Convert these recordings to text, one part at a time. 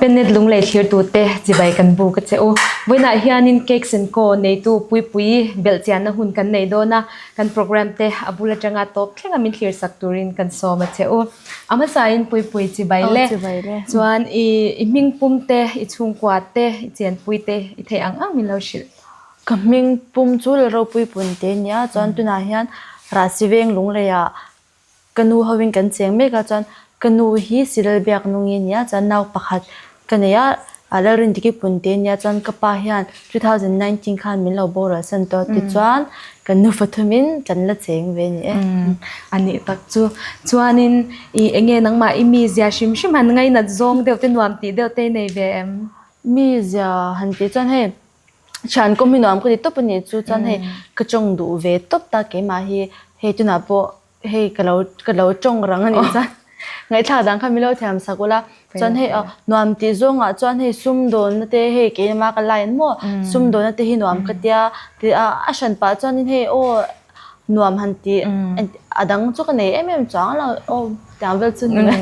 Pennet Lunglei thlirtute chibai kan buk a che u. Vawiinah hianin Cakes and Co neitu Puipuii belhchianna hun kan nei dawn a, kan programme te a bul atanga tawp thlenga min thlirsak turin kan sawm a che u. A hmasain Puipui chibai le chuan i i hming pum te, i chhungkua te, i chenpui te i theih ang ang min lo hrilh. Ka hming pum chu Lalropuii Punte a nia, chuan tunah hian Rahsiveng Lungleiah Ka nu hovin kan cheng mek a chuan ka nu hi Silal biak nungi a nia chuan nau pakhat ka nei a Lalrindiki Punte a nia chuan ka pa hian 2019 khan min lo boral san tawh a tichuan kan nu pathumin kan la cheng ve a ni e. A nih tak chu. Chuanin i enge nangmah i mizia hrim hrim han ngainat zawng deuh te nuam tih deuh te i nei ve em? Mizia han tih chuan hei Thian kawm hi nuam ka ti tawp a nih chu chuan hei ka tawng duh ve tawp ta keimah hi hei tunah pawh hei ka lo ka lo tawng rang a nih chuan ngaihthlak dan kha min lo thiam sak ula chuan hei aw nuam tih zawngah chuan hei sumdawnna te hei keimah ka line maw sumdawnna te hi nuam ka tia tih a a hran pah chuanin hei aw nuam han tih a dang chu ka nei em em chuang lo aw tiang vel chu ni mai.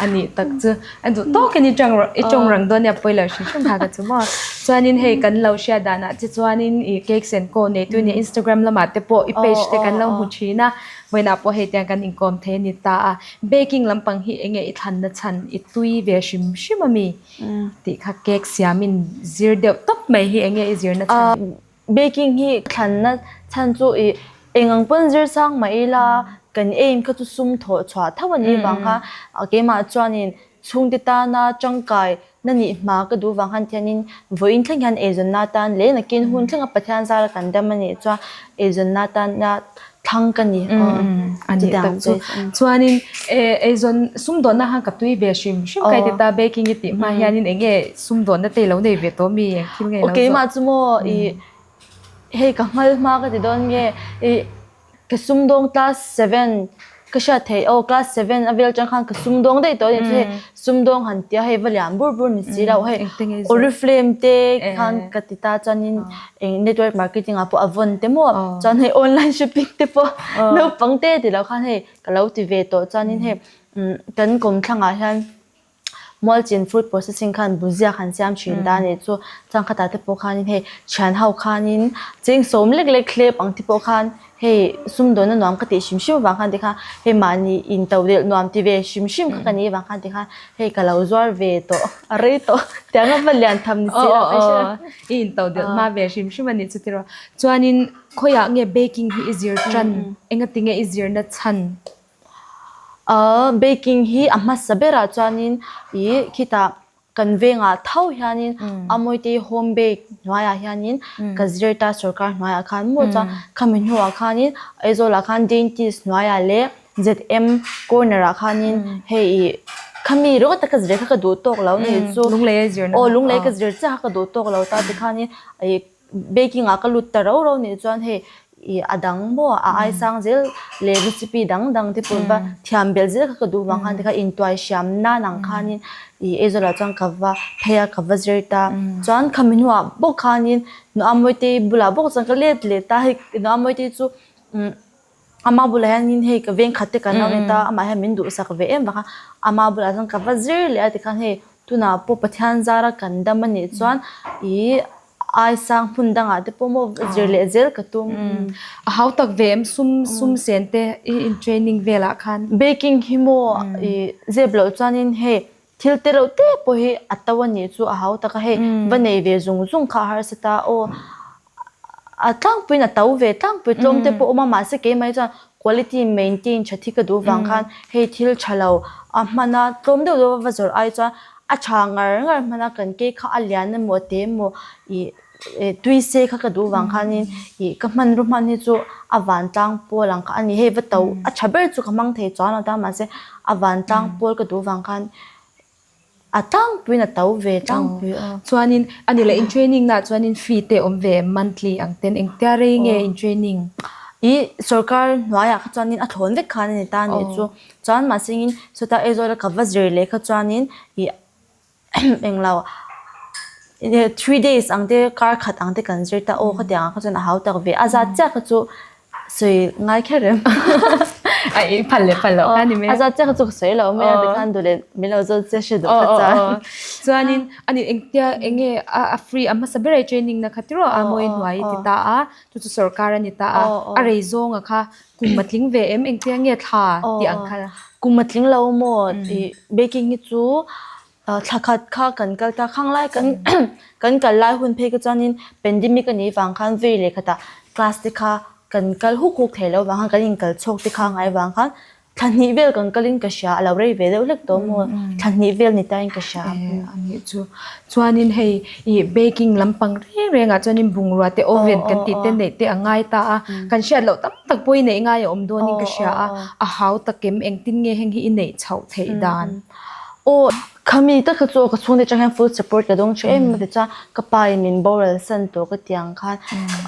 A nih tak chu a duh tawkin i tawng i tawng rang dawn nia pawi lo hrim hrim kha ka chu maw. Chuanin hei kan lo hriat danah che chuanin i cakes and co nei tu nia Instagram lamah te pawh i page te kan lo hmu thin a, vawiinah pawh hei tiang kan inkawm thei a ni ta a. Baking lampang hi enge i thlanna chhan i tui ve hrim hrim a mi tih kha cake siamin zir deuh tawp mai hi enge i zirna chhan. Baking hi thlanna chhan chu ih eng ang pawn zir sang mah ila kan aim kha chu sum thawh chhuah tho a nih vang kha keimah chuanin chhungte tana tangkai na nih hma ka duh vang khan tihianin vawiin thleng hian eizawnna atan leh nakin hun thlenga Pathian zara kan dam a nih chuan eizawnna atana thlang ka ni a nih tak chu. Chuanin eizawn sumdawnna khan ka tui ve hrim hrim ka ti ta baking i tih hma hianin eng nge sumdawnna te i lo nei ve tawh mi eng thil nge i lo zawh? Keimah chu maw i hei ka nghal hma ka ti dawn nge i ka sumdawng class seven ka hriat theih aw class seven a vel atang khan ka sumdawng daih tawh a ni chu hei sumdawng han tia hei va lian bur bur ni si lo hei oriflame te khan ka ti ta chuanin eng network marketing ah pawh a vawn te maw chuan hei online shopping te pawh naupang te ti lo khan hei ka lo ti ve tawh chuanin hei kan kawmthlangah hian Mualchin food processing khan buziak han siam thin ta a nih chu chuan khatah te pawh khanin hei thian ho khanin cheng sawm lek lek hlep ang te pawh khan hei sumdawnna nuam ka tih hrim hrim avang khan tikhan hei mahni in to delh nuam ti ve hrim hrim kha ka nih avang khan tikhan hei ka lo zuar ve tawh a rei tawh tiang a va lian tham ni si lo ka hria. I in to delh hma ve hrim hrim a nih chu tiraw. Chuanin khawiah nge baking hi i zir tan engati nge i zirna chhan? Baking hi a hmasa berah chuanin ih khitah Kan vengah tho hianin Amawite home bake hnuaiah hianin ka zir ta sorkar hnuaiah khan maw chuan khami hnuah khanin Aizawlah khan Dentist hnuaiah leh ZM corner ah khanin hei ih khami ringawt a ka zir kha ka duh tawk lo ni chu aw lunglei ka zir chiah kha ka duh tawk lo ta tikhanin ih Baking ah ka lut ta rau rau nih chuan hei ih a dang maw a ai sang zel leh recipe dang dang te pawh va thiam belh zel kha ka duh vang khan tikhan intuai hriam nan ang khanin ih Aizawl ah chuan ka va phei a ka va zir ta chuan khami hnuah bawk khanin Nuamawitei bulah bawk chuan ka let leh ta hei Nuamawitei chu umm Ama bulah hianin hei ka veng khat te kan lo ni ta, amah hian min duhsak ve em vang a, ama bulah chuan ka va zir leh a tikhan hei tunah pawh Pathian zara kan dam a nih chuan ih aisang hmun dangah te pawh maw zir leh zel ka tum. A hau tak ve em sum sum sen te i in training velah khan? Baking hi maw ih zep loh chuanin hei thil te reuh te pawh hi a to a nih chu a hau tak a, hei va nei ve zung zung kha a harsa ta aw. A tlangpuiin a to ve tlangpui tlawm te pawh a awm a mahse keimah hi chuan quality maintain tha thi ka duh vang khan hei thil tha lo a hman a tlawm deuh deuh a va zawrh ai chuan a tha ngar ngar hman a kan cake kha a lian emaw a te emaw ih tui se kha ka duh vang khanin ih ka hmanraw hman hi chu a vantlang pawl ang kha a ni hei va to a tha ber chu ka hmang thei chuang lo ta mahse a vantlang pawl ka duh vang khan. A tlangpuiin a to ve tlangpui aw. Chuanin a ni leh in training na chuanin fee te awm ve em monthly ang ten engtia rei nge in training? I sorkar hnuaiah kha chuanin a thlawn vek khan a ni ta a nih chu. Chuan mahsengin sawta Aizawl a ka va zir leh kha chuanin i englo 3 days ang te kar khat ang te kan zir ta aw khatiang ah kha chuan a hau tak ve a zat chiah kha chu sawi ngai kher em. A i phal leh phal loh kha ni mai a. A zat chiah kha chu ka sawi lo mai a tikhan duh leh min lo zawt chiah hre duh kha chuan. Chuanin ani engtia enge a free a hmasa ber a i training na kha tiraw a mawi hnuai i ti ta a chu chu sorkar a ni ta a a rei zawnga kha kum a tling ve em engtia nge thla tih ang kha. Kum a tling lo maw i baking hi chu Thla khat kha kan kal ta khang lai kan kan kal lai hun phei kha chuanin pandemic a nih vang khan vei leh khatah class te kha kan kal huk huk thei lo vang khan kan inkal chhawk te kha ngai vang khan thla hnih vel kan kalin ka hria a lo rei ve deuh hlek tawh maw thla hnih vel ni tain ka hria. A nih chu chuanin hei ih baking lampang reng rengah chuanin bungrua te oven kan tih te neih te a ngai ta a kan hriat loh tam tak pawhin neih ngai a awm dawnin ka hria a a hau takim engtin nge heng hi i neih chhoh theih dan. Aw khami tak kha chu ka chhungte atang hian full support ka dawng tha em a tichuan ka pa in min boral san tawh ka tih ang khan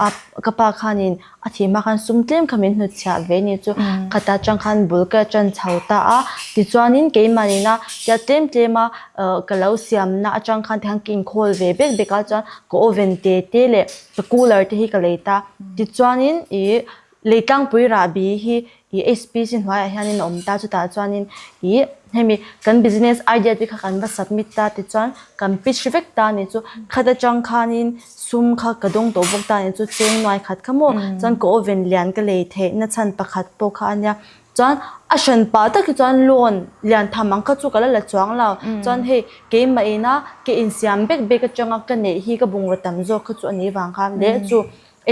a ka pa khanin a thih hma khan sum tlem kha min hnutchhiah ve ni chu khata atang khan bul ka tan chho ta a tichuanin keimah nena tia tlem tlem a ka lo siamna atang khan tikhan ka inkhawl ve bek bek a chuan ka oven te te leh ka cooler te hi ka lei ta tichuanin ih Leitlangpui rahbi hi ih HPC hnuaiah hianin a awm ta, chutah chuanin ih hemi kan business idea te kha kan va submit ta tichuan kan pitch vek ta a ni chu khat atang khanin sum kha ka dawng tawh bawk ta a ni chu cheng nuai khat kha maw chuan ka oven lian ka lei theih na chhan pakhat pawh kha a nia chuan a hran pah tak hi chuan loan lian tham ang kha chu ka la la chuang lo chuan hei keimah ina ka insiam bek bek atanga ka neih hi ka bungraw tam zawk kha chu a nih vang khan leh chu.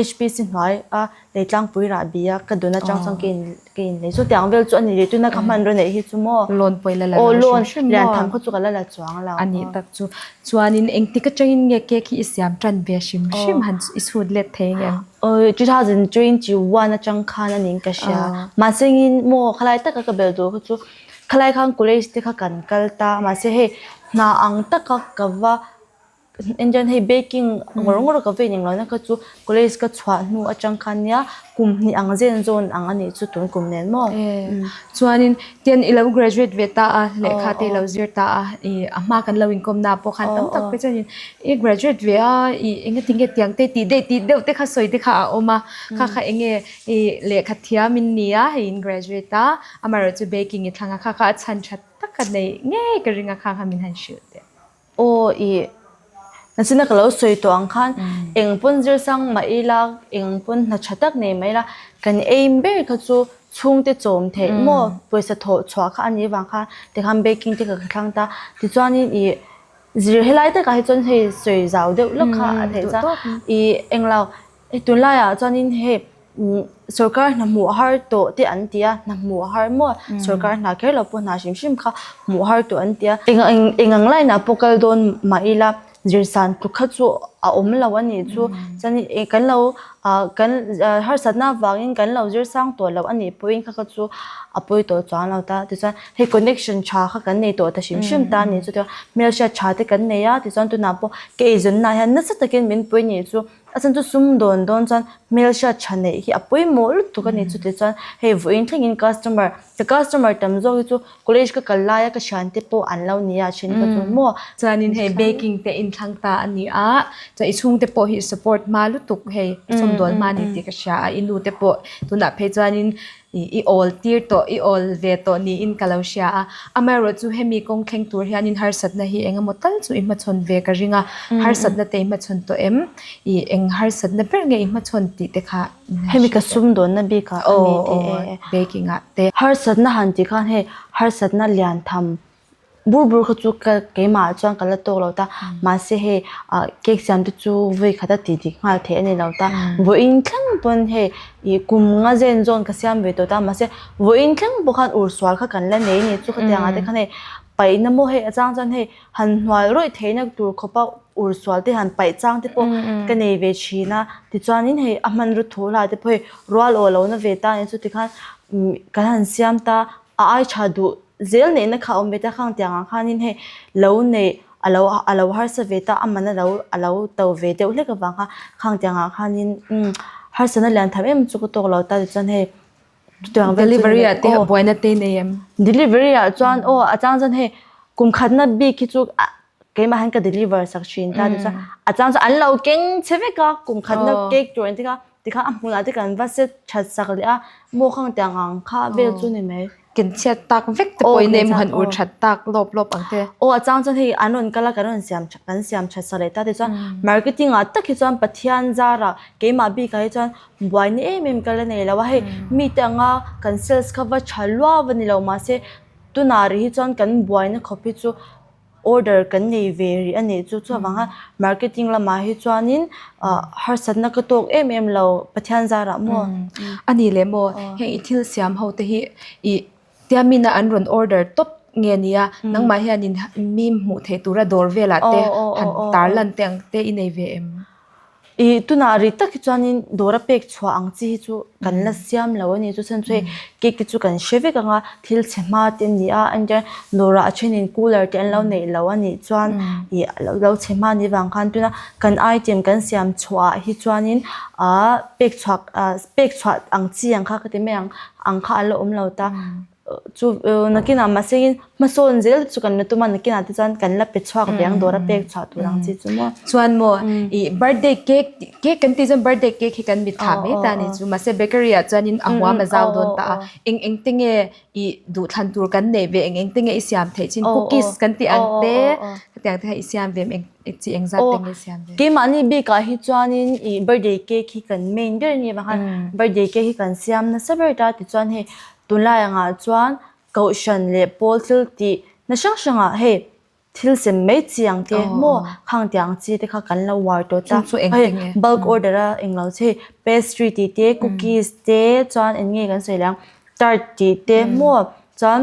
HPC hnuai a Leitlangpui rahbi a ka dun atang chuan ka in ka in lei chu tiang vel chu a ni leh tuna ka hmanraw neih hi chu maw Loan pawh i la la lo hrim hrim maw? Lian tham khaw chu ka la la chuang lo. A nih tak chu. Chuanin engtik atangin nge cake hi i siam tan ve hrim hrim han i chhut let thei ngem? Awi 2021 atang khan a ning ka hria. Mahse ngin maw khalai taka ka bel tur kha chu khalai khan college te kha kan kal ta mahse hei hna ang taka ka va Engtian hei baking ngawr ngawr ka vei ning lohna kha chu college ka chhuah hnu atang khan nia kum hnih ang zen zawn ang a nih chu tun kum nen maw. Chuanin tian i lo graduate ve ta a lehkha te i lo zir ta a ih a hma kan lo inkawm na pawh khan tam tak te chuanin i graduate ve a ih engati nge tiang te tih daih tih deuh te kha sawi te kha a awm a kha kha eng nge ih lehkha thiam in ni a hei in graduate a amaherawhchu baking i thlang a kha kha a chhan that tak a neih ngei ka ring a kha kha min han hrilh teh. Aw ih, nachina ka lo sawi tawh ang khan eng pawn zir sang mah ila, eng pawn hna tha tak nei mah ila, kan aim ber kha chu chhungte chawm theih maw pawisa thawh chhuah kha a nih vang khan tikhan baking te ka thlang ta. Tichuanin ih zir helai takah hi chuan hei sawi zau deuh lawk kha a theih chuan ih englo Hei tunlaiah chuanin hei sorkar hna hmuh har tawh te an ti a, hna hmuh har maw sorkar hna kher lo pawh hna hrim hrim kha hmuh har tawh an ti a. Eng ang eng ang line ah pawh kal dawn mah ila zirsan tluk kha chu a awm lo a nih chu chuanin ih kan lo ah kan harsatna avangin kan lo zir sang tawh lo a nih pawhin kha kha chu a pawi tawh chuang lo ta tichuan hei connection tha kha kan nei tawh ta hrim hrim ta a nih chu tichuan hmelhriat tha te kan nei a tichuan tunah pawh ka eizawnna hian nasa takin min pawi nih chu. A chhan chu sum dawn dawn chuan hmelhriat tha neih hi a pawimawh lutuk a ni. Chuti chuan hei vawiin thlengin customer ka customer tam zawk hi chu college ka kal laia ka thiante pawh an lo ni a then kha chu maw. Chuanin hei baking te inthlang ta a ni a, chuan i chhungte pawh hi support hma lutuk hei i sawmdawl hma a ni tih ka hria a, i nu te pawh tunah phei chuanin I awl tir tawh, i awl ve tawh niin ka lo hria a. Amaherawhchu hemi kawng thleng tur hianin harsatna hi eng emaw tal chu i hmachhawn ve ka ring a. Harsatna te i hmachhawn tawh em? I eng harsatna ber nge i hmachhawn tih te kha min han Hemi ka hrilh teh. sumdawnna bikah a ni tih e. Aw, baking ah te. Harsatna han tih khan hei harsatna lian tham Bur bur kha chu ka keimah chuan ka la tawk lo ta mahse hei ah cake siam te chu vawi khat a tih dik nghal theih a ni lo ta vawiin thleng pawn hei ih kum nga zen zawn ka siam ve tawh ta mahse vawiin thleng pawh khan ur sual kha kan la nei a ni chu khatiang ah te khan hei paihna maw hei a chang chuan hei han hnual rawih theihna tur khawpa ur sual te han paih chang te pawh ka nei ve thin a tichuanin hei a hmanraw thu hla te pawh hei rual aw lo na ve ta a ni chu tikhan kan han siam ta a ai tha duh zel neihna kha a awm ve ta khang tiang ah khanin hei lo neih a lo a lo harsa ve ta a man a lo a lo to ve deuh hlek avang kha khang tiang ah khanin umm harsatna lian tham em chu ka tawk lo ta tichuan hei chutiang vel chu Delivery ah te buaina te nei em? Delivery ah chuan aw a chang chuan hei kum khatna bik hi chu ah keimah hian ka deliver sak thin ta tichuan a chang chuan an lo keng che vek a kum khatna cake tur an ti kha. Tikhan a hmunah te kan va set that sak leh a, maw khang tiang ang kha vel chu ni mai. Ken chhiat tak vek te pawhin eng han ur that tak lawp lawp ang te. Aw a chang chuan hei an rawn kal a kan rawn siam kan siam that sak leh ta te chuan marketing ah tak hi chuan Pathian zarah keimah bikah hi chuan buaina em em ka la nei lo a, hei mite anga kan sales kha va tha luau a ni lo mahse tunah rih hi chuan kan buaina khawp hi chu order kan nei ve rih a nih chu chuvanga marketing lamah hi chuanin ah harsatna ka tawk em em lo Pathian zarah maw. A ni leh maw heng i thil siam ho te hi ih tiamina an rawn order tawp nge nia nangmah hianin mi hmuh theih tura dawr velah te han tarlan te ang te i nei ve em? Ih tunah ri tak hi chuanin dawra pek chhuah ang chi hi chu kan la siam lo a ni. Chu chhan chu hei cake te chu kan hre vek ang a, thil chhe hma te an ni a, engtiang dawrah a thenin cooler te an lo neih lo a nih chuan ih lo chhe hma ni vang khan tuna kan item kan siam chhuah ah hi chuanin ah pek chhuak ah pek chhuah ang chi ang kha ka ti mai ang ang kha a la awm lo ta. Chu nakinah mahse in hmasawn zel chu kan la tum a nakinah te chuan kan la pe chhuak ve ang dawr a pek chhuah tur ang chi chu maw. Chuan maw ih birthday cake cake kan tih chuan birthday cake hi kan mit thah mai ta a ni chu mahse bakery ah chuanin a huam a zau dawn ta a eng eng te nge ih duhthlan tur kan neih ve eng eng te nge i siam theih chin cookies kan tih ang te hetiang te kha i siam ve em eng chi eng zat te nge i siam ve. Keimahni bikah hi chuanin ih birthday cake hi kan main ber a ni avang khan birthday cake hi kan siam nasa ber ta tichuan hei Tunlai angah chuan kohhran leh pawl thil tih na hrang hrangah hei thil sem mai chi ang te maw khang tih ang chi te kha kan lo uar tawh ta. Hei bulk order a englo che hei pastry tih te cookies te chuan eng nge kan sawi leh ang tart tih te maw chuan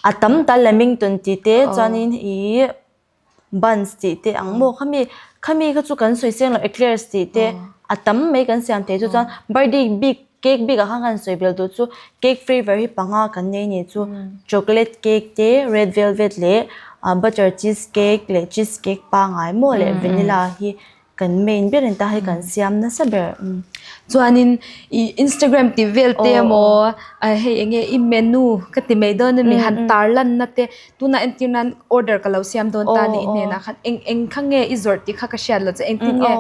a tam ta lamington tih te chuanin ihh. Buns tih te ang maw khami khami kha chu kan sawi seng lo eclairs tih te a tam mai kan siam thei chu chuan birthday bik cake bik ah khan kan sawi belh duh chu cake flavour hi panga kan nei nih chu chocolate cake te red velvet leh butter cheese cake leh cheese cake pangai maw leh vanilla hi Kan main ber in ta hei kan siam nasa ber. Chuanin i Instagram tih vel te emaw hei enge i menu ka ti mai dawn ami han tar lanna te tunah entir nan order ka lo siam dawn ta ni i hnenah khan eng eng kha nge i zawrh tih kha ka hriat loh che engtin nge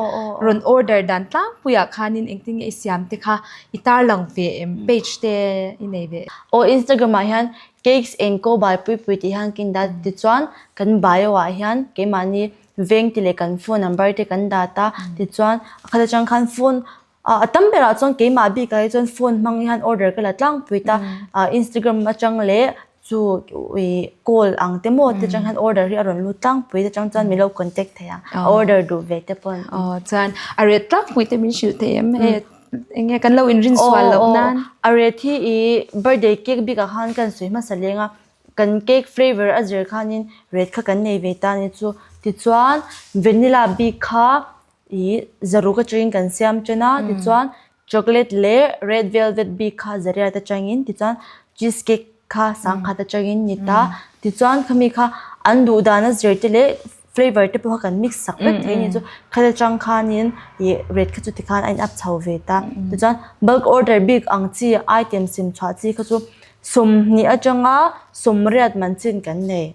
rawn order dan tlangpuiah khanin engtin nge i siam te kha i tar lang ve em page te i nei ve em? Aw Instagram ah hian cakes engkaw bai pui pui tih hian ka indah tichuan kan bio ah hian keimahni Veng ti leh kan phone number te kan dat a, tichuan a khat atang khan phone ah a tam berah chuan keimah bikah hi chuan phone hmang hian order ka la tlangpui ta, ah Instagram atang leh chu ih call ang te maw te atang hian order hi a rawn lut tlangpui te atang chuan min lo contact thei a, a order duh ve te pawn. Aw chuan a ret tlangpui te min hrilh thei em hei eng nge kan lo inrin sual loh nan. A ret hi ih birthday cake bikah khan kan sawi hmasa leng a, Kan cake flavour a zir khanin red kha kan nei ve ta a ni chu. Tichuan vanilla bik kha ih zaruk atangin kan siam ṭan a, tichuan chocolate leh red velvet bik kha zariat atangin tichuan cheese cake kha sangkhat atangin ni ta. Tichuan khami kha an duh dan a zir te leh flavour te pawh kha kan mix sak vek thei a ni chu. Khata tang khanin ih red kha chu tikhan a in up chho ve ta. Tichuan bulk order bik ang chi item sem chhuah chi kha chu 20 atanga 80 man chin kan nei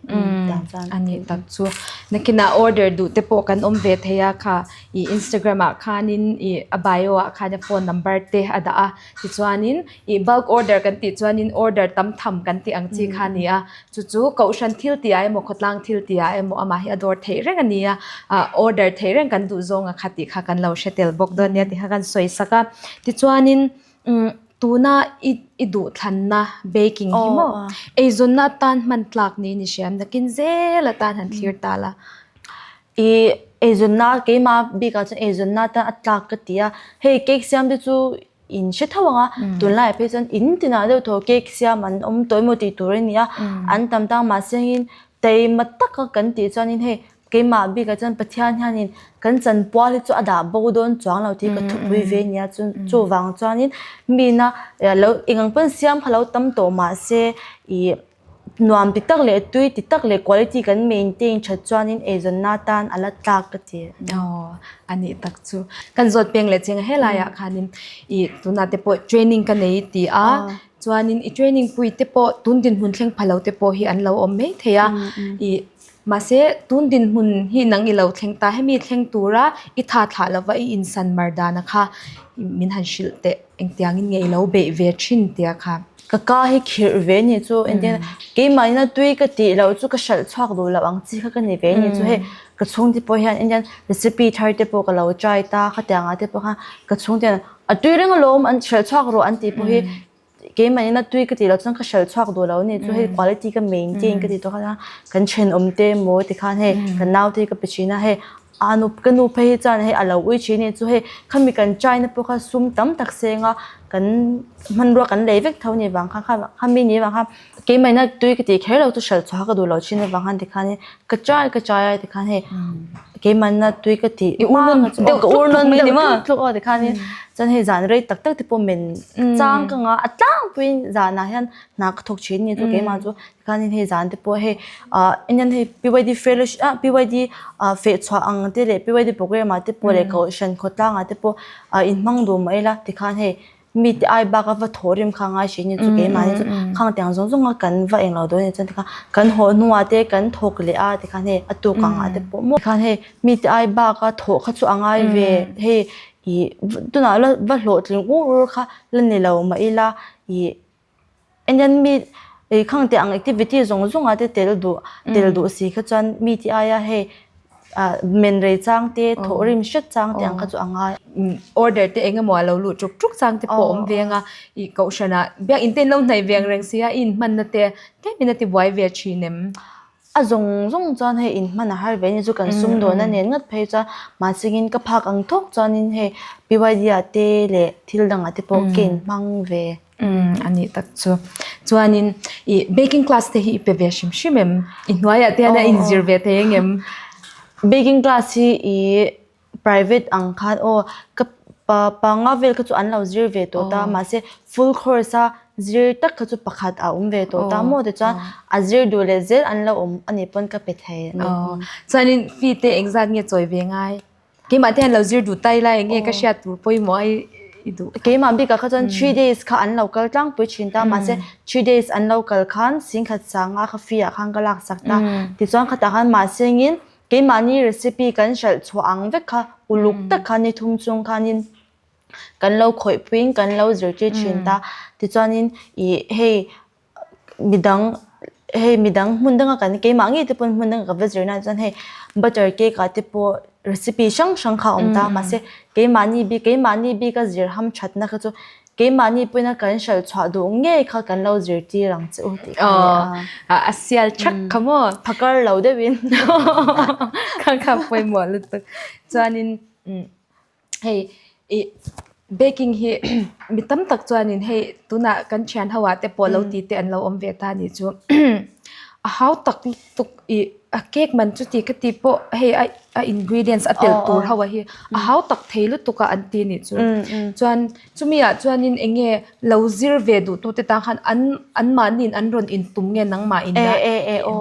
dan chuan. A nih tak chu. Nakinah order duh te pawh kan awm ve thei a kha i Instagram ah khanin i a bio ah khan a phone number te a dah a tichuanin i bulk order kan tih chuanin order tam tham kan tih ang chi kha a ni a chu chu kohhran thil tih ah emaw khawtlang thil tih ah emaw amah hi a dawr theih reng a ni a ah order theih reng kan duh zawng a kha tih kha kan lo hre tel bawk dawn nia tih kha kan sawi sak a tichuanin umm. Tuna i i duhthlanna baking hi maw eizawnna atan hman tlak niin i hria nakin zel atan han thlir ta la. I eizawnna keimah bikah chuan eizawnna atan a tlak ka ti a, hei cake siam te chu in hre tho ang a, tunlaiah phei chuan in tinah deuh thaw cake siam an awm tawh emaw tih tur a ni a, an tam tang mahse hengin Taima taka kan tih chuanin hei keimah bikah chuan Pathian hianin kan chanpual hi chu a dah bo dawn chuang lo tih ka thupui ve nia chu chuvang chuanin mina lo eng ang pawn siam kha lo tam tawh mahse ih nuam ti tak leh tui ti tak leh quality kan maintain that chuanin eizawnna atan a la tlak ka ti. Aw a nih tak chu. Kan zawt peng leh cheng a helaiah khanin ih tunah te pawh training ka nei ti a. Chuanin i training pui te pawh tun dinhmun thleng pha lo te pawh hi an lo awm mai thei a. I. Mahse, tun dinhmun hi nang i lo thleng ta, hemi thleng tura i tha thlah lova i insan mar dana kha min han hrilh teh, engtiangin nge i lo beih ve thin tia kha. Ka ka hi khirh ve ni chu engtin keimahina tui ka tih loh chu ka hralh chhuak duh loh ang chi kha ka ni ve ni chu hei ka chhungte pawh hian engtin recipe thar te pawh ka lo try ta khatiang ah te pawh khan ka chhungte hian a tui reng alawm an hralh chhuak rawh an tih pawh hi keimahina tui ka tih loh chuan ka hralh chhuak duh lo a ni chu hei quality ka maintain ka tih tawh kha kan thenawm te emaw tikhan hei kan naute hi ka pe thin a hei a nu ka nu phei hi chuan hei a lo ui thin a ni chu hei khami kan try na pawh kha sum tam tak seng a kan hmanrua kan lei vek tho a nih vang khan khami nih vang khan keimahina tui ka tih kher lo chu hralh chhuah ka duh lo thin avang khan tikhanin ka try ka try a tikhan hei keimahna tui ka tih I ur nawn deuh ka ur nawn deuh tluk tluk aw tikhanin chuan hei zan rei tak tak te pawh men chang ka ngah a tlangpuiin zanah hian hna ka thawk thin a ni chu keimah chu tikhanin hei zan te pawh hei ah eng hei PYD fellowship ah PYD ah feh chhuah ang te leh PYD program ah te pawh leh kohhran khawtlang ah te pawh ah inhmang duh mah ila tikhan hei mite ai bak a va thaw rim kha ngai hrin ni chu keimahni chu khang tiang zawng zawng a kan va englo dawn a nih chuan tikhan kan haw hnuah te kan thawk leh a tikhan hei a tuk ang ah te pawh maw tikhan hei mite ai bak a thawh kha chu a ngai ve hei ih tunah la va hlawhtling ur ur kha la ni lo mah ila ih Engtian mi ei khang teh ang activity zawng zawng ah te tel duh tel duh si kha chuan mi tih aia hei ah men rei chang te thawh rim hret chang te ang kha chu a ngai. Order te eng emaw a lo luh tuk tuk chang te pawh a awm ve ang a, ih kohhran ah biakinn te in lo hnaih ve ang reng si a, i inhmanna te tlemin a ti buai ve thin em? A zawng zawng chuan hei inhman a har ve a ni chu kan sum dawhna nen ngat phei chuan mahsengin ka phak ang thawk chuanin hei PYD ah te leh thil dangah te pawh ka inhmang ve. Umm a nih tak chu. Chuanin ih baking class te hi i pe ve hrim hrim em? I hnuaiah te hian a inzir ve thei ang em? Baking class hi ih private ang khan aw ka pa panga vel kha chu an lo zir ve tawh ta mahse full course a zir tak kha chu pakhat a awm ve tawh ta maw tichuan a zir duh leh zel an lo awm a nih pawn ka pe thei a ni. Chuanin fee te engzat nge chawi ve ngai? Keimah te hian lo zir duh ta ila eng nge ka hriat tur pawimawh a i duh? Keimah bikah kha chuan three days kha an lo kal tlangpui thin ta mahse three days an lo kal khan singkhat sanga kha fee ah khan ka laksak ta tichuan khatah khan mahse engin Keimahni recipe kan hralh chhuah ang vek kha uluk tak khan ni thum chung khanin kan lo khawih puiin kan lo zirtir thin ta. Tichuanin ih hei midang hei midang hmun danga kan keimah ngei te pawn hmun danga ka va zir na chuan hei butter cake ah te pawh recipe hrang hrang kha a awm ta mahse keimahni bik keimahni bika zir ham thatna kha chu Keimahni pawhin a kan hralh chhuah duh ngei kha kan lo zirtir ang che u tih kha a ni a. A sial thak kha maw? Phakar lo deuhin. Kha kha pawimawh lutuk. Chuanin hei ih baking hi mi tam tak chuanin hei tunah kan thian ho ah te pawh lo ti te an lo awm ve ta a nih chu. A hau tak lutuk ih a cake man chu ti ka ti pawh hei a a ingredients a telh tur ho a hi a hau tak thei lutuk a an ti a nih chu. Chuan Chumi ah chuanin eng nge lo zir ve duh tute tan khan an an mahniin an rawn intum nge nangmah in la E e e aw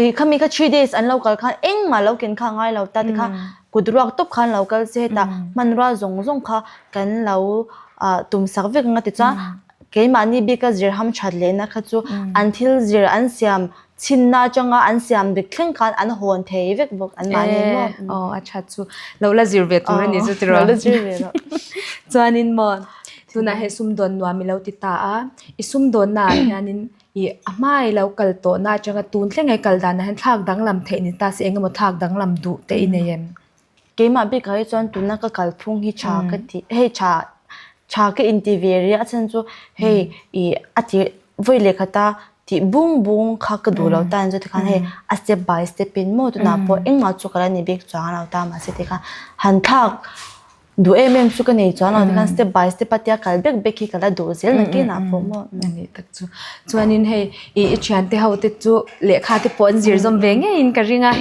i khami kha three days an lo kal khan engmah lo ken kha a ngai lo ta tikha kut ruak tawp khan lo kal se hetah hmanrua zawng zawng kha kan lo ah tum sak vek ang a tichuan keimahni bika zir ham that lehna kha chu an thil zir an siam Chhinna atanga an siam dik thleng khan an hawn thei vek bawk an mahni maw? Aw a that chu. Lo la zir ve tur a ni chu tiraw? Lo la zir ve rawh. Chuanin maw tunah hei sumdawn nuam i lo ti ta a, i sumdawnna ah hianin i a hma i lo kal tawhna atanga tun thleng i kal danah hian thlak danglam theih ni ta se eng emaw thlak danglam duh te i nei em? Keimah bikah hi chuan tuna ka kalphung hi tha ka ti hei tha tha ka inti ve rih a chhan chu hei ih a tir vawi leh khata tih bung bung kha ka duh lo tan chu tikhan hei a step by step in maw tunah pawh engmah chu ka la ni bik chuang lo ta mahse tikhan han thlak duh em em chu ka nei chuang lo tikhan step by step a tia kal bek bek hi ka la duh zel nakinah pawh maw. A nih tak chu. Chuanin hei ih i thiante ho te chu lehkha te pawh an zir zawm ve ngeiin ka ring a,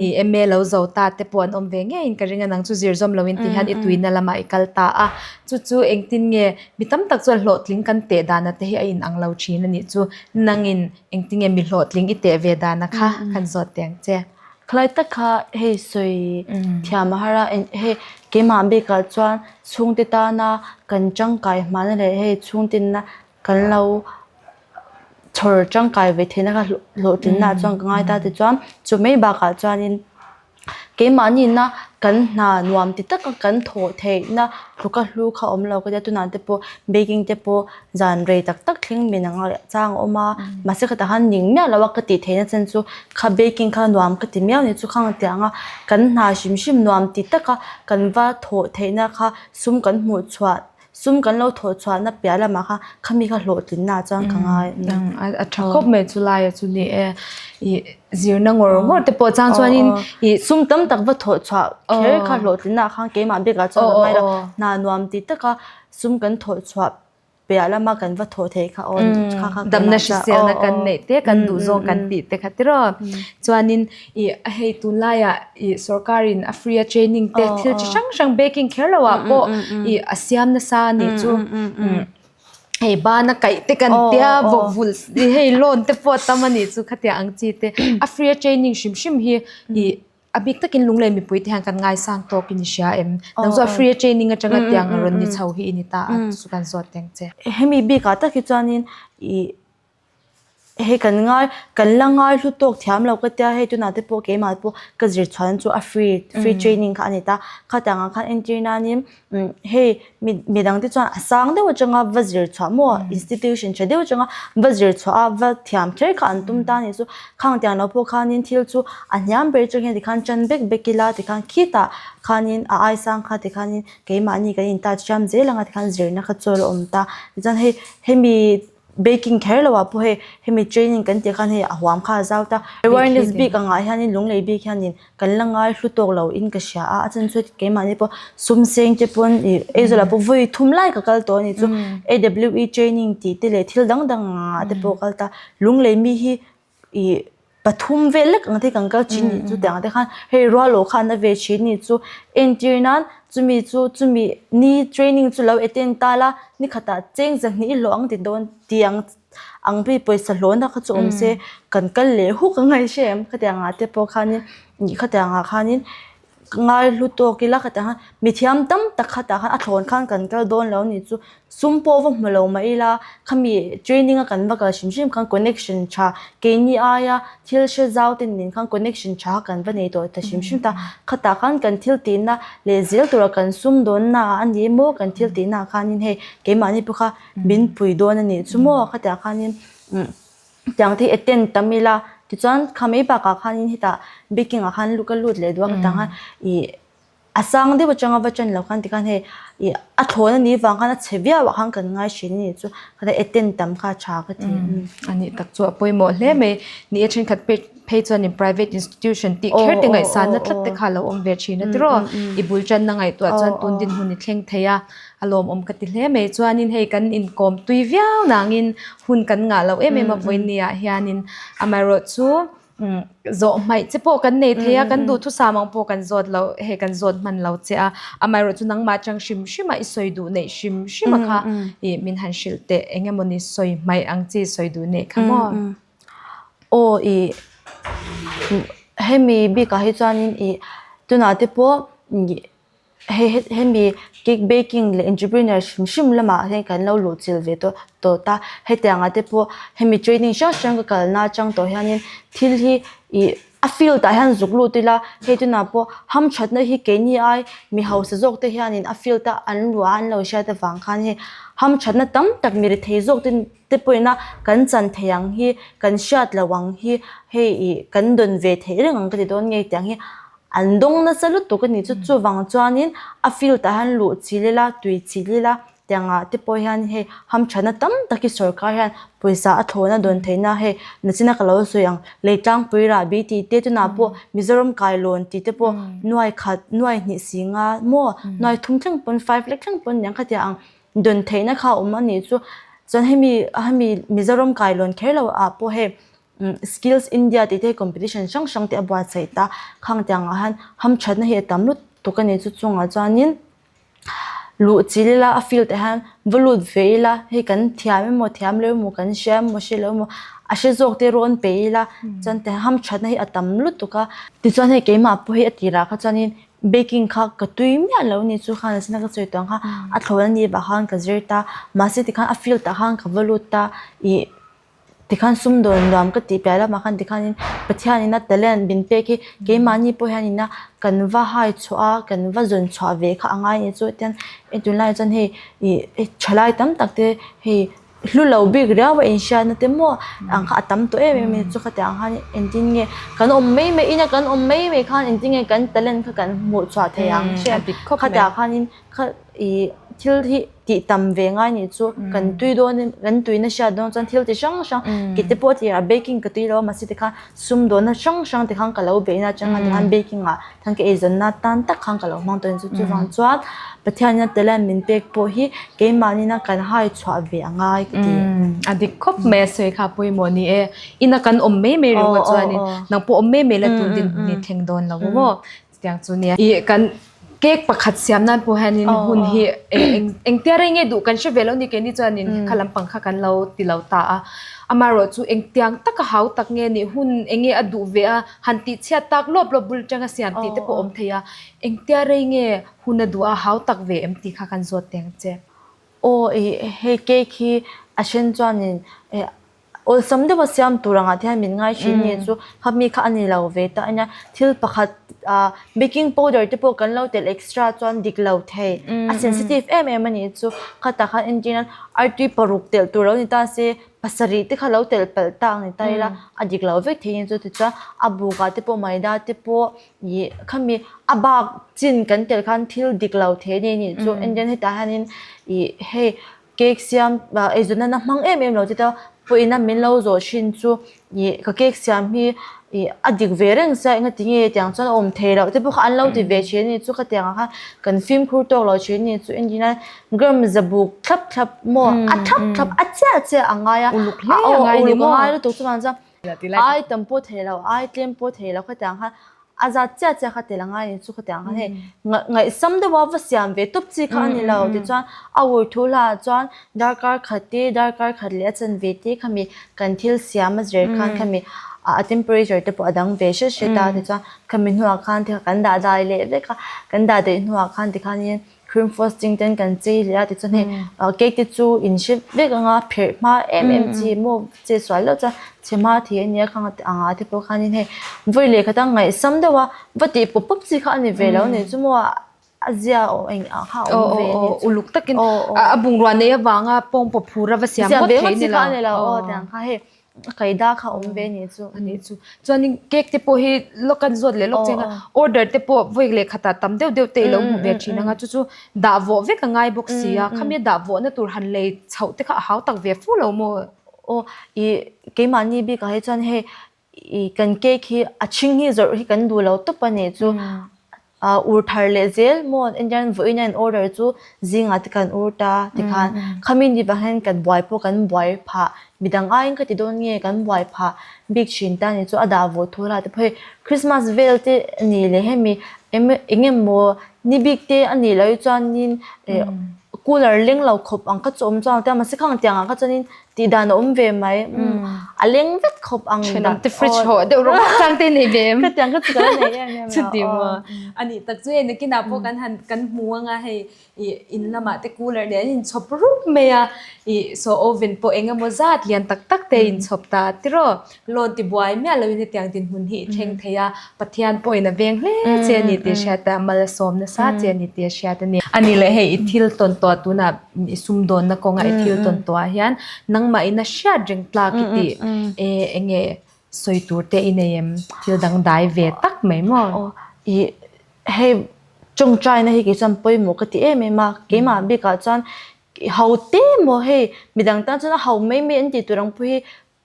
ih MA lo zo ta te pawh an awm ve ngeiin ka ring a, nang chu zir zawm loin ti hian i tuina lamah i kal ta a, chu chu engtin nge mi tam tak chuan hlawhtling kan teh dana te hi a inang lo thin a nih chu, nangin engtin nge mi hlawhtling i teh ve dana kha kan zawt teh ang che. Khalai tak kha hei sawi thiam a har a, hei keimah bikah chuan chhungte tana kan tangkai hmana leh hei chhungte na kan lo. Chhawr tangkai ve theihna kha hlawhtlinna ah chuan ka ngai ta tichuan chu mai bakah chuanin keimahni na kan hna nuam ti taka kan thawh theihna tluka hlu kha awm lo ka tia tunah te pawh baking te pawh zan rei tak tak thleng min ang a chang a awm a mahse khatah khan ning miah lo a ka tih theihna chan chu kha baking kha nuam ka ti miau a ni chu khang tiang a kan hna hrim hrim nuam ti taka kan va thawh theihna kha sum kan hmuh chhuah Sum kan lo thawh chhuahna piah lamah kha khami kha hlawhtlinna ah chuan ka ngai a ni. A tha khawp mai chu laia chu ni e. Ih zirna ngawr ngawr te pawh chang chuanin ih sum tam tak va thawh chhuah kher kha hlawhtlinna ah khan keimah bikah chuan ka ngai lo. Hna nuam ti taka sum kan thawh chhuah piah lama kan va thawh theih kha aw kha kha Damna hriselna kan neih te kan duh zawng kan tih te kha tiraw. Chuanin ih hei tunlaiah ih sorkarin a free a training te thil chi hrang hrang baking kher lo ah pawh ih a siam nasa a nih chu hei bana kaih te kan tia vawk vulh hei loan te pawh a tam a nih chu khatiang ang chi te a free a training hrim hrim hi ih a bik takin lunglei mipui te hian kan ngaisang tawk in i hria em nang chu a free a training atanga tiang rawn ni chho hi i ni ta a chu kan zawt teng che. Hemi bikah tak hi chuanin ih Hei kan ngai kan la ngai hlu tawk thiam lo ka tia hei tunah te pawh keimah pawh ka zir chhuan chu a free free training kha a ni ta khatiang ah khan entir nanin umm hei mi midang te chuan a sang deuh atanga va zir chhuah maw institution tha deuh atanga va zir chhuah a va thiam kher kha an tum ta a nih chu khang tiang lo pawh khanin thil chu a hniam ber atang hian tikhan tan bek bek ila tikhan khitah khanin a ai sang kha tikhanin keimahni kan in touch thiam zel anga tikhan zirna kha chu a la awm ta tichuan hei hemi. Baking kher lo ah pawh hei hemi training kan tih khan hei a huam kha a zau ta. Awareness bik angah hianin lunglei bik hianin kan la ngai hlu tawk lo in ka hria a, a chan chu keimahni pawh sum seng te pawn ih Aizawl ah pawh vawi thum lai ka kal tawh a ni chu AWE training tih te leh thil dang dang angah te pawh ka kal ta. Lunglei mi hi ih pathum vel lek ang te kan kal thin nih chu tiang te khan hei rual aw khan a ve thin nih chu entir nan chumi chu chumi ni training chu lo attend ta la ni khatah cheng zahnih i hlawh ang ti dawn tiang ang pi pawisa hlawhna kha chu awm se kan kal leh huk ang a i hre em khatiang ah te pawh khanin ih khatiang ah khanin Ka ngai hlu tawk ila ka ti ang a, mithiam tam tak khatah khan a thlawn khan kan kal dawn lo ni chu sum pawh va hmu lo mah ila khami training a kan va kal hrim hrim khan connection tha keini aia thil hre zau te nen khan connection tha kha kan va nei tawh ta hrim hrim ta khatah khan kan thil tihna leh zel tura kan sum dawnna ah a ni emaw kan thil tihna ah khanin hei keimahni pawh kha min pui dawn a nih chu maw khatiang khanin umm. Tiang te hi attend tam ila tichuan kha mai bakah khanin hetah baking ah khan ka lut leh duh a ka tah khan ih a sang deuh atanga va ṭan loh khan tikhan hei ih a thlawn a nih vang khan a chhe viau ah khan kan ngai thin a ni chu kha attend tam kha a tha ka ti. A nih tak chu a pawimawh hle mai ni e thenkhat phei phei chuanin private institution tih kher te ngaihsanna tlat te kha a lo awm ve thin a tiraw i bul tanna ngaihtuah chuan tun dinhmun i thleng thei a. A lawmawm ka ti hle mai. Chuanin hei kan inkawm tui viau nangin hun kan ngah loh em em a vawinia hianin amaherawhchu zawh hmaih che pawh kan nei thei a, kan duhthusam ang pawh kan zawt lo hei kan zawt hman lo che a. Amaherawhchu nangmah atang hrim hrim a i sawi duh neih hrim hrim a kha ih min han hrilh teh eng emawni sawi hmaih ang chi sawi duh neih kha maw? Aw ih hemi bikah hi chuanin ih tunah te pawh ih Hei hemi cake baking leh entrepreneur hrim hrim lamah hian kan lo luh chilh ve tawh tawh ta hetiang ah te pawh hemi training hrang hrang ka kalna atang tawh hianin thil hi ih a field ah hian zuk lut ila hei tunah pawh hamthatna hi keini ai mi hausa zawk te hianin a field a an luah a an lo hriat avang khan hei hamthatna tam tak mi rethei zawk te te pawhin a kan chan thei ang hi kan hriat loh ang hi hei ih kan dawn ve theih reng ang ka ti dawn nge tiang hi. An dawng nasa lutuk a ni chu chuvang chuanin a field ah hian luh chil ila tui chil ila tiangah te pawh hian hei hamthatna tam tak hi sorkar hian pawisa a thlawhna dawn theihna hei nachina ka lo sawi ang lei tlangpui rahbi tih te tunah pawh Mizoram kailawn tih te pawh nuai khat nuai hnih si nga maw nuai thum thleng pawn five lek thleng pawn niang khatiang ang dawn theihna kha a awm a nih chu chuan hemi hemi Mizoram kailawn kher lo ah pawh hei Skills India tih te hi competition hrang hrang te a buatsaih ta khang tiang ah hian hamthatna hi a tam lutuk a ni chu chungah chuanin luh chilh ila a field ah hian va lut ve ila hei kan thiam emaw thiam lo emaw kan hria emaw hre lo emaw a hre zawk te rawn pe ila chuan tiang hamthatna hi a tam lutuk a tichuan hei keimah pawh hi a tirah kha chuanin baking kha ka tui miah lo a ni chu khan a sina ka sawi tawh ang kha a thlawh a nih vang khan ka zir ta mahse tikhan a field ah khan ka va lut ta ih. Tikhan sumdawn nuam ka tih piah lamah khan tikhanin Pathianin a talent min pek hi keimahni pawh hianin a kan va hai chhuah a, kan va zawn chhuah ve kha a ngai a ni chu. Tihian tunlai chuan hei ih thalai tam tak te hei hlu lo bik riau a inhriatna te maw ang kha a tam tawh em em a ni chu. Khatiang khan engtin nge kan awm mai mai ina kan awm mai mai khan engtin nge kan talent kha kan hmuh chhuah thei ang khatiang khanin kha ih thil hi. Tih tam ve ngai nih chu kan tui dawn in kan tuina hriat dawn chuan thil ti hrang hrang kei te pawh tirah baking ka tui lo a mahse tikhan sumdawnna hrang hrang tikhan ka lo beihna atang khan tikhan baking ah khan ka eizawnna tan tak khan ka lo hmang tawh a ni chu chuvang chuan Pathian ina talent min pek pawh hi keimahni ina kan hai chhuah ve a ngai ka ti. A dik khawp mai a sawi kha pawimawh ni e ina kan awm mai mai ringawt chuanin nang pawh awm mai mai la tun dinhmun i thleng dawn lo maw Chutiang chu nia. Ih kan cake pakhat siam nan pawh hianin hun hi eng engtia rei nge duh kan hre ve lo ni keini chuanin kha lampang kha kan lo ti lo ta a. Amaherawh chu engtiang taka hau tak nge nih hun eng nge a duh ve a han tih chhiat tak lawp lawp bul atanga siam tih te pawh awm thei a. Engtia rei nge hun a duh a hau tak ve em tih kha kan zawt teh ang che. Aw ih hei cake hi a then chuanin eh Awlsam deuha siam tur angah te hian min ngai thin nge chu kha mi kha a ni lo ve ta a nia. Thil pakhat ah baking powder te pawh kan lo telh extra chuan dik lo thei a sensitive em em a nih chu. Khatah khan entir nan artui paruk telh tur lo ni ta se pasarih te kha lo telh palh ta ang ni ta ila a dik lo vek thei ang chu tichuan a bukah te pawh maida te pawh ih khami a bak chin kan telh khan thil dik lo thei a ni nih chu entir nan hetah hianin ih hei. Cake siam eizawn nana hmang em em lo te te pawhin min lo zawh thin chu ih ka cake siam hi ih a dik ve reng sia enga tinge tiang chuan a awm thei loh te pawh kha an lo ti ve thin a ni chu khatiang ah khan kan fimkhur tawk lo thin a ni chu engtin a gram zabuk thlap thlap maw a thlap thlap a chiah chiah a ngai a uluk hle a ngai ni maw uluk a ngai lutuk chuvang chuan ai tam pawh thei lo ai tlem pawh thei lo khatiang khan A zat chiah chiah kha tel a ngai ni chu khatiang khan hei ngaihsam deuh a va siam ve tawp chi kha a ni lo tichuan a ur thu hlah chuan darkar khat te darkar khat leh a chanve te khami kan thil siam a zir khan khami a temperature te pawh a dang ve hret hret a tichuan khami hnuah khan kan dah dai leh vek a kan dah daih hnuah khan tikhanin Cream frosting ten kan chei leh a tichuan hei cake te chu in hre vek anga pherh hma em em chi maw che sual deuh chuan chhe hma thei a nia khang anga te pawh khanin hei vawi leh khat a ngaihsam deuh a va tih pawp pawp chi kha a ni ve lo ni chu maw a zia eng ang kha a awm ve a ni chu uluk takin a bungrua nei avanga pawngpaw phur a va siam ngawt thei a ni lo aw tiang kha hei A kaida kha awm ve nih chu. A nih chu. Chuanin cake te pawh hi lawk kan zawt leh lawk cheng a, order te pawh vawi leh khatah tam deuh deuh te i lo hmu ve thin ang a, chu chu dah vawh vek a ngai bawk si a, khami a dah vawhna tur han lei chhoh te kha a hau tak ve fu lo maw? Aw, ih keimahni bikah hi chuan hei ih kan cake hi a chhing hi zawrh hi kan duh lo tawp a nih chu. Ah ur thar leh zel maw Indian vawiin a in order chu zingah te kan ur ta tikhan khami ni vang hian kan buai pawh kan buai phah midang aiin ka ti dawn nge kan buai phah bik thin ta ni chu a dah vawh thu lah te pawh hei Christmas vel te a ni leh hemi eng emaw ni bik te a nih loh hi chuanin eh cooler leng lo khawp ang kha chu awm chuang te a mahse khang tiang ah kha chuanin Tih dan a awm ve mai. A leng vek khawp ang. Thenawm te fridge hawh deuh rawng chang te nei ve em? Khatiang kha chu ka la nei em em lo. Chuti maw? A nih tak chu hei nakinah pawh kan han kan hmu anga hei ih in lamah te cooler nen an inchhawp rup mai a, ih saw oven pawh eng emaw zat lian tak tak te inchhawp ta tiraw? Loan ti buai miah loin hetiang dinhmun hi i thleng thei a, Pathian pawhin a veng hle che a ni tih a hriat a, mal a sawm nasa che a ni tih a hriat a ni. A nih leh hei i thil tawn tawh tunah i sumdawnna kawnga i thil tawn tawh ah hian nangmah in a hriat reng tlak i tih e eng nge sawi tur te i nei em? Thil dangdai ve tak mai maw? Aw i hei tawngtaina hi kei chuan pawimawh ka ti em em a, keimah bikah chuan ho te maw hei midang tan chuan a ho mai mai an tih tur ang pawh hi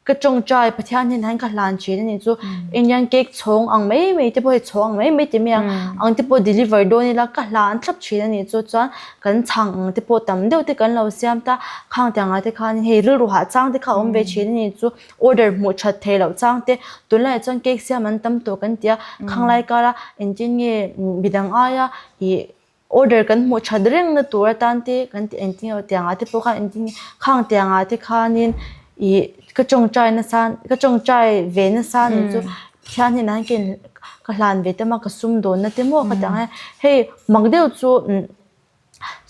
Ka tawngtai Pathian hian han ka hlan thin a nih chu Indian cake chhawng ang mai mai te pawh hei chhawng ang mai mai ti mai ang ang te pawh deliver dawn ila ka hlan thlap thin a nih chu chuan kan chhang ang te pawh tam deuh te kan lo siam ta khang tiang ah te khan hei rilru hah chang te kha a awm ve thin a nih chu order hmuh that theih loh chang te tunlaiah chuan cake siam an tam tawh kan ti a khanglai kara engtin nge midang aia ih Order kan hmuh that reng na tur atan te kan ti engtin emaw tiang ah te pawh khan engtin nge khang tiang ah te khanin ih ka tawngtai nasa ka tawngtai ve nasa nih chu Pathian hian an ken ka hlan ve tam a ka sum dawn na te maw ka ti ang e hei mak deuh chu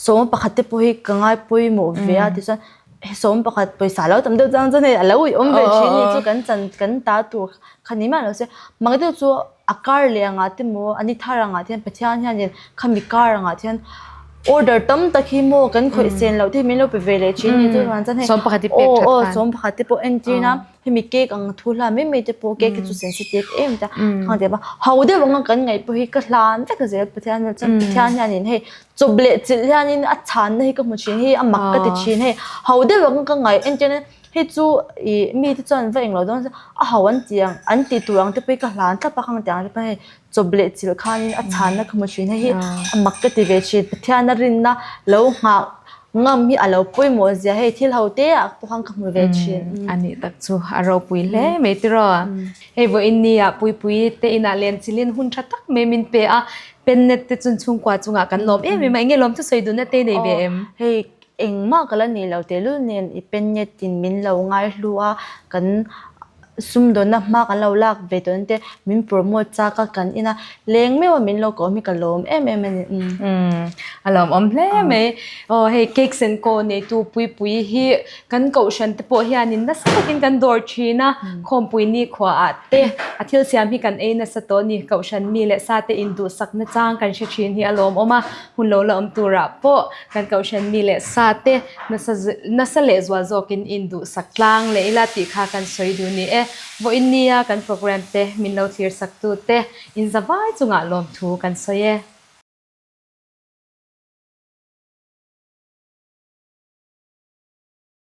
sawma pakhat te pawh hi ka ngai pawimawh ve a tichuan. Sawm pakhat pawisa lo tam deuh chuan chuan hei a lo uih awm ve thin ni chu kan chan kan ta tur kha ni miah lo se mak deuh chu a kar leh angah te maw a ni thar angah te hian Pathian hianin khami kar angah te hian order tam tak hi maw kan khawih sen loh te hi min lo pe ve leh thin ni chuvang chuan hei aw aw sawm pakhat te pawh entir a hemi cake ang thu hlan mai mai te pawh cake hi chu sensitive em ta khang te ho deuh anga kan ngaih pawh hi ka hlan vek zel Pathian chuan Pathian hianin hei Chawp leh chilh hianin a chhanna hi ka hmu thin hi a mak ka ti thin hei ho deuh ang ka ngaih entir na hei chu ih mi te chuan va englo dawn a ho an ti ang an tih tur ang te pawh hi ka hlan thlap a khang tiang te pawh hei chawp leh chilh khanin a chhanna ka hmu thin hei hi a mak ka ti ve thin Pathiana rinna lo nghah ngam hi a lo pawimawh zia hei thil ho te ah pawh khan ka hmu ve thin. A nih tak chu a ropui hle mai tiraw hei vawiin ni ah Puipui te inah len chilhin hun tha tak mai min pe a Pennet te chun chhungkua chungah kan lawm em em a, enge lawm chu sawi duhna te nei ve em? Hei engmah ka la nei lo tehlul nen i pennet in min lo ngai hlu a, kan sumdawnna hma kan lo lak ve tawn te min promote chak a kan in a, leng meuh a min lo kawm hi ka lawm em em a ni. Umm a lawmawm hle mai. Aw hei cakes and co neitu Puipui hi Kan kohhran te pawh hianin nasa takin kan dawr thin a, khawmpui nikhuaah te a thil siam hi kan ei nasa tawh a ni. Kohhran mi leh sa te induhsak nachang kan hre thin hi a lawmawm a, hun lo la awm turah pawh kan kohhran mi leh sa te nasa nasa leh zual zawkin induhsak tlang leh ila tih kha kan sawi duh ni e. Vawiin nia kan programme te min lo thlir sak tu te inzavai chungah lawmthu kan sawi e.